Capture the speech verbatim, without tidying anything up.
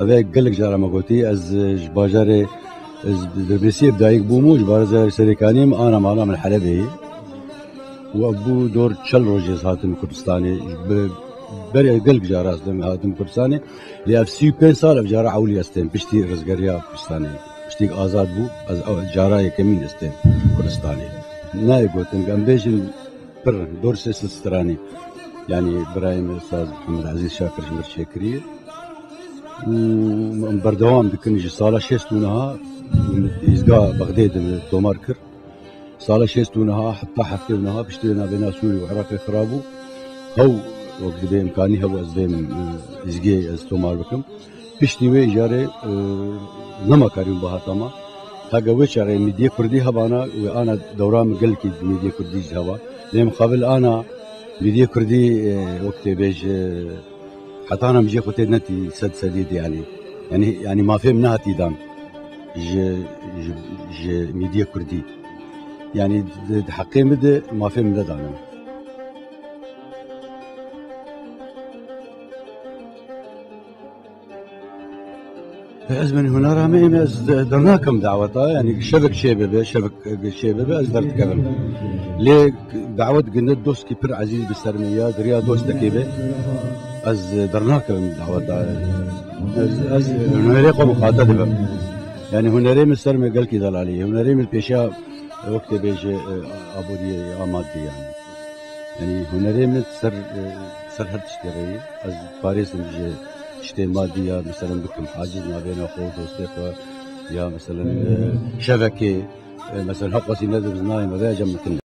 Eve gelek cara me gotî, ez ji bajarê, ez Dirbêsiyê bi dayik bûm û ji bajarê Serêkaniyê min ana mala min Helebê ye. Û ev bû dor çel rojê ez hatim Kurdistanê. Bi berê gelek cara ez hatim Kurdistanê. Lê ev sî û pênc sal ev cara ewlî ez têm, piştî rizgeriya Kurdistanê. Piştî azad bû, ez ew cara yekemîn ez têm Kurdistanê. Nayê gotin, em bêjin pir, dor sê sed stranî. Yanî birayê min Ustaz Mihemed Ezîz Şakir ji min çêkiriye. Û em berdewam dikin ji sala şêst û niha, îzga Bexdê de min tomar kir. Sala şêst û niha heta heftê û niha piştî wê navbêna Sûrî û Iraqê xira bû. Hew wek dibê imkanî hebû ez bêm, e, îzgê ez tomar bikim. Piştî wê îcarê, e, nema karîm bihata me. Hege wê çaxê mîdiyê kurdî hebana, wê ana dewra min gelkî mîdiyê kurdî jî heba. Lê mixabil ana mîdiyê kurdî, e, wek tê bêj, e, heta ana mijê xwe tê netî sed sedî de yanî. Yanî, yanî mafê min nehatî dan ji, ji, ji mîdiyê kurdî. Yanî di, di heqê min de mafê min nedane. Ez min hunera me, ez de-, dernakim daweta, yanî şevek çêbibe, şevek çêbibe, ez derdikevim. Lê dawet ginde dostkî pir ezîz bi ser min ya, diriya dostekê be, ez dernakevim daweta. Ez, ez hunerê xwe miqate dibim. Yanî hunerê min ser min gelkî delalî, hunerê min pêşiya wek tê bêje, e, aboriyê ya madî yanî. Yanî hunerê min ser, e, ser her tiştê re ye. Ez parêzim ji tiştê madî ya, meselen, bikim aciz navêna xwe û dostê xwe ya, meselen, e, şevekê, e, meselen, heqwesî nedim, nayê me veya cem min tune.